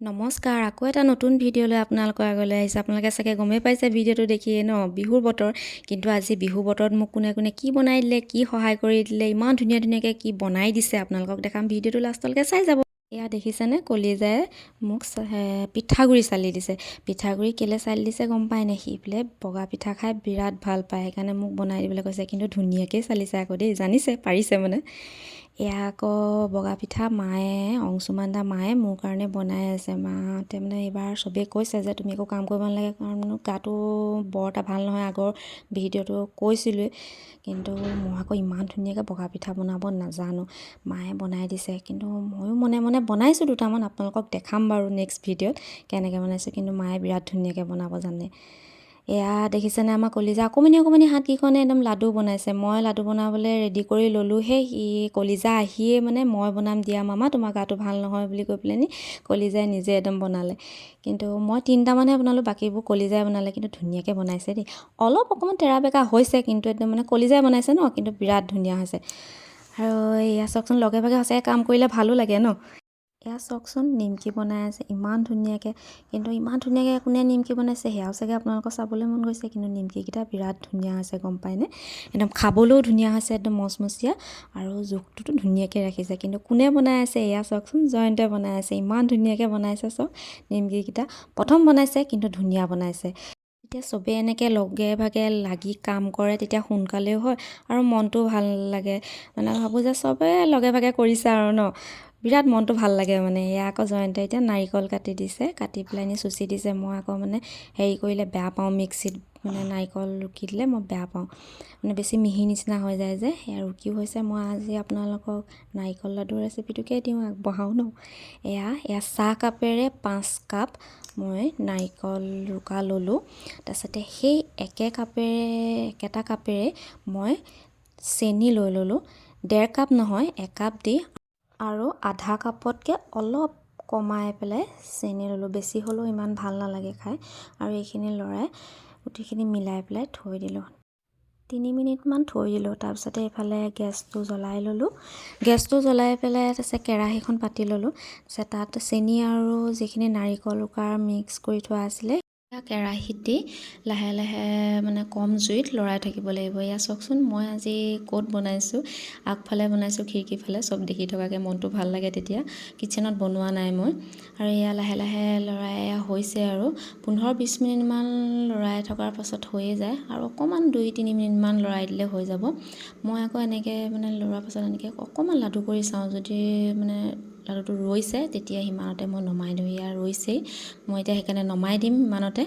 নমস্কাৰ, আকৌ এটা নতুন ভিডিঅ' লৈ আপোনালোকৰ আগলৈ আহিছোঁ। আপোনালোকে চাগে গমেই পাইছে ভিডিঅ'টো দেখিয়ে ন, বিহুৰ বতৰ। কিন্তু আজি বিহু বতৰত মোক কোনে কোনে কি বনাই দিলে, কি সহায় কৰি দিলে, ইমান ধুনীয়া ধুনীয়াকৈ কি বনাই দিছে, আপোনালোকক দেখাম। ভিডিঅ'টো লাষ্টলৈকে চাই যাব। এয়া দেখিছেনে, কলিজাই মোক পিঠাগুড়ি চালি দিছে। পিঠাগুড়ি কেলৈ চালি দিছে গম পায় নে? সি বোলে বগা পিঠা খাই বিৰাট ভাল পায়, সেইকাৰণে মোক বনাই দিবলৈ কৈছে। কিন্তু ধুনীয়াকেই চালিছে আকৌ দেই, জানিছে, পাৰিছে মানে। এয়া আকৌ বগা পিঠা মায়ে, অংশুমান দা মায়ে মোৰ কাৰণে বনাই আছে। মাহঁতে মানে এইবাৰ চবেই কৈছে যে তুমি একো কাম কৰিব নালাগে, কাৰণ গাটো বৰ এটা ভাল নহয়। আগৰ ভিডিঅ'টো কৈছিলোঁৱেই। কিন্তু মই আকৌ ইমান ধুনীয়াকৈ বগা পিঠা বনাব নাজানো, মায়ে বনাই দিছে। কিন্তু ময়ো মনে মনে বনাইছোঁ দুটামান, আপোনালোকক দেখাম বাৰু নেক্সট ভিডিঅ'ত কেনেকৈ বনাইছোঁ। কিন্তু মায়ে বিৰাট ধুনীয়াকৈ বনাব জানে। এয়া দেখিছেনে, আমাৰ কলিজা অকণমানি অকণমানি হাতকেইখনে একদম লাডু বনাইছে। মই লাডু বনাবলৈ ৰেডি কৰি ল'লোঁহে, সি কলিজা আহিয়ে মানে মই বনাম দিয়া মামা, তোমাৰ গাটো ভাল নহয় বুলি কৈ পেলাইনি কলিজাই নিজে একদম বনালে। কিন্তু মই তিনিটামানহে বনালোঁ, বাকীবোৰ কলিজাই বনালে। কিন্তু ধুনীয়াকৈ বনাইছে দেই। অলপ অকণমান তেৰা বেঁকা হৈছে, কিন্তু একদম মানে কলিজাই বনাইছে ন, কিন্তু বিৰাট ধুনীয়া হৈছে। আৰু এয়া চাওকচোন, লগে ভাগে সঁচাকৈ কাম কৰিলে ভালো লাগে ন। এয়া চাওকচোন, নিমকি বনাই আছে ইমান ধুনীয়াকৈ। কিন্তু ইমান ধুনীয়াকৈ কোনে নিমকি বনাইছে, সেয়াও চাগে আপোনালোকৰ চাবলৈ মন গৈছে। কিন্তু নিমকিকেইটা বিৰাট ধুনীয়া হৈছে, গম পায়নে? একদম খাবলৈও ধুনীয়া হৈছে, একদম মচমচীয়া আৰু জোখটোতো ধুনীয়াকৈ ৰাখিছে। কিন্তু কোনে বনাই আছে? এয়া চাওকচোন, জয়ন্তে বনাই আছে। ইমান ধুনীয়াকৈ বনাইছে চাওক নিমকিকেইটা। প্ৰথম বনাইছে, কিন্তু ধুনীয়া বনাইছে। যেতিয়া চবেই এনেকৈ লগে ভাগে লাগি কাম কৰে, তেতিয়া সোনকালেও হয় আৰু মনটোও ভাল লাগে। মানে ভাবোঁ যে চবেই লগে ভাগে কৰিছে আৰু ন, বিৰাট মনটো ভাল লাগে মানে। এয়া আকৌ জয়ন্তে এতিয়া নাৰিকল কাটি দিছে, কাটি পেলাই নি চুচি দিছে। মই আকৌ মানে হেৰি কৰিলে বেয়া পাওঁ, মিক্সিত মানে নাৰিকল ৰুকি দিলে মই বেয়া পাওঁ, মানে বেছি মিহি নিচিনা হৈ যায় যে। সেয়া ৰুকিও হৈছে। মই আজি আপোনালোকক নাৰিকল লাডুৰ ৰেচিপিটোকে দিওঁ, আগবঢ়াওঁ ন। এয়া চাহ কাপেৰে 5 কাপ মই নাৰিকল ৰুকা ল'লোঁ। তাৰপিছতে সেই একে কাপেৰে, একেটা কাপেৰে মই চেনি লৈ ল'লোঁ, 1.5 কাপ নহয়, একাপ দি আৰু আধা কাপতকৈ অলপ কমাই পেলাই চেনি ল'লোঁ। বেছি হ'লেও ইমান ভাল নালাগে খাই। আৰু এইখিনি লৰাই গোটেইখিনি মিলাই পেলাই থৈ দিলোঁ, 3 মিনিটমান থৈ দিলোঁ। তাৰপিছতে এইফালে গেছটো জ্বলাই ল'লোঁ। গেছটো জ্বলাই পেলাই তাৰপিছত কেৰাহীখন পাতি ল'লোঁ। তাৰপিছত তাত চেনি আৰু যিখিনি নাৰিকল ৰুকাৰ মিক্স কৰি থোৱা আছিলে, কেৰাহীত দি লাহে লাহে মানে কম জুইত লৰাই থাকিব লাগিব। এয়া চাওকচোন, মই আজি ক'ত বনাইছোঁ। আগফালে বনাইছোঁ, খিৰিকী ফালে, চব দেখি থকাকৈ, মনটো ভাল লাগে তেতিয়া। কিটচেনত বনোৱা নাই মই। আৰু এয়া লাহে লাহে লৰাই হৈছে আৰু 15-20 মিনিটমান লৰাই থকাৰ পাছত হৈয়ে যায়। আৰু অকণমান 2-3 মিনিটমান লৰাই দিলে হৈ যাব। মই আকৌ এনেকৈ মানে লৰোৱাৰ পাছত এনেকৈ অকণমান লাডু কৰি চাওঁ, যদি মানে লাডুটো ৰৈছে, তেতিয়া সিমানতে মই নমাই দিওঁ। এয়া ৰৈছেই, মই এতিয়া সেইকাৰণে নমাই দিম ইমানতে।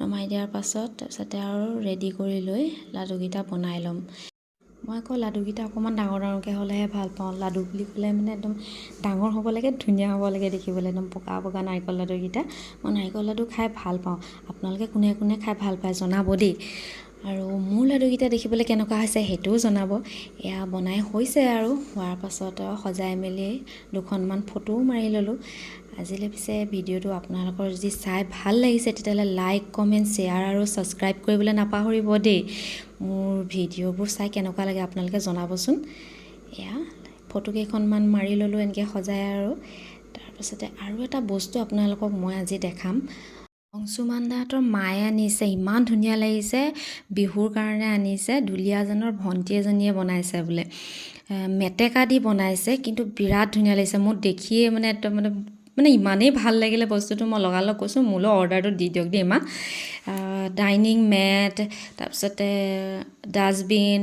নমাই দিয়াৰ পাছত তাৰপিছতে আৰু ৰেডি কৰি লৈ লাডুকেইটা বনাই ল'ম। মই আকৌ লাডুকেইটা অকণমান ডাঙৰ ডাঙৰকৈ হ'লেহে ভাল পাওঁ। লাডু বুলি ক'লে মানে একদম ডাঙৰ হ'ব লাগে, ধুনীয়া হ'ব লাগে দেখিবলৈ, একদম পকা পকা নাৰিকল লাডুকেইটা। মই নাৰিকল লাডু খাই ভাল পাওঁ। আপোনালোকে কোনে কোনে খাই ভাল পায় জনাব দেই। আৰু মোৰ লাডুকেইটা দেখিবলৈ কেনেকুৱা হৈছে সেইটোও জনাব। এয়া বনাই হৈছে আৰু হোৱাৰ পাছত সজাই মেলি দুখনমান ফটোও মাৰি ল'লোঁ। আজিলৈ পিছে ভিডিঅ'টো আপোনালোকৰ যদি চাই ভাল লাগিছে, তেতিয়াহ'লে লাইক, কমেণ্ট, শ্বেয়াৰ আৰু ছাবস্ক্ৰাইব কৰিবলৈ নাপাহৰিব দেই। মোৰ ভিডিঅ'বোৰ চাই কেনেকুৱা লাগে আপোনালোকে জনাবচোন। এয়া ফটো কেইখনমান মাৰি ল'লোঁ এনেকৈ সজাই। আৰু তাৰপাছতে আৰু এটা বস্তু আপোনালোকক মই আজি দেখাম। অংশুমান দাহঁতৰ মায়ে আনিছে, ইমান ধুনীয়া লাগিছে। বিহুৰ কাৰণে আনিছে। দুলীয়াজানৰ ভণ্টি এজনীয়ে বনাইছে বোলে, মেটেকা দি বনাইছে। কিন্তু বিৰাট ধুনীয়া লাগিছে। মোৰ দেখিয়ে মানে একদম মানে ইমানেই ভাল লাগিলে বস্তুটো, মই লগালগ কৈছোঁ, মোলৈ অৰ্ডাৰটো দি দিয়ক দেই মা। ডাইনিং মেট, তাৰপিছতে ডাষ্টবিন,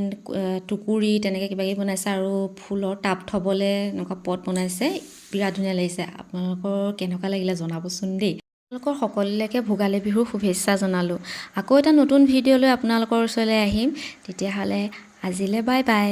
টুকুৰি, তেনেকৈ কিবা কিবি বনাইছে। আৰু ফুলৰ টাব থ'বলৈ এনেকুৱা পট বনাইছে। বিৰাট ধুনীয়া লাগিছে। আপোনালোকৰ কেনেকুৱা লাগিলে জনাবচোন দেই। আপোনালোকৰ সকলোলৈকে ভোগালী বিহুৰ শুভেচ্ছা জনালোঁ। আকৌ এটা নতুন ভিডিঅ' লৈ আপোনালোকৰ ওচৰলৈ আহিম। তেতিয়াহ'লে আজিলৈ বাই বাই।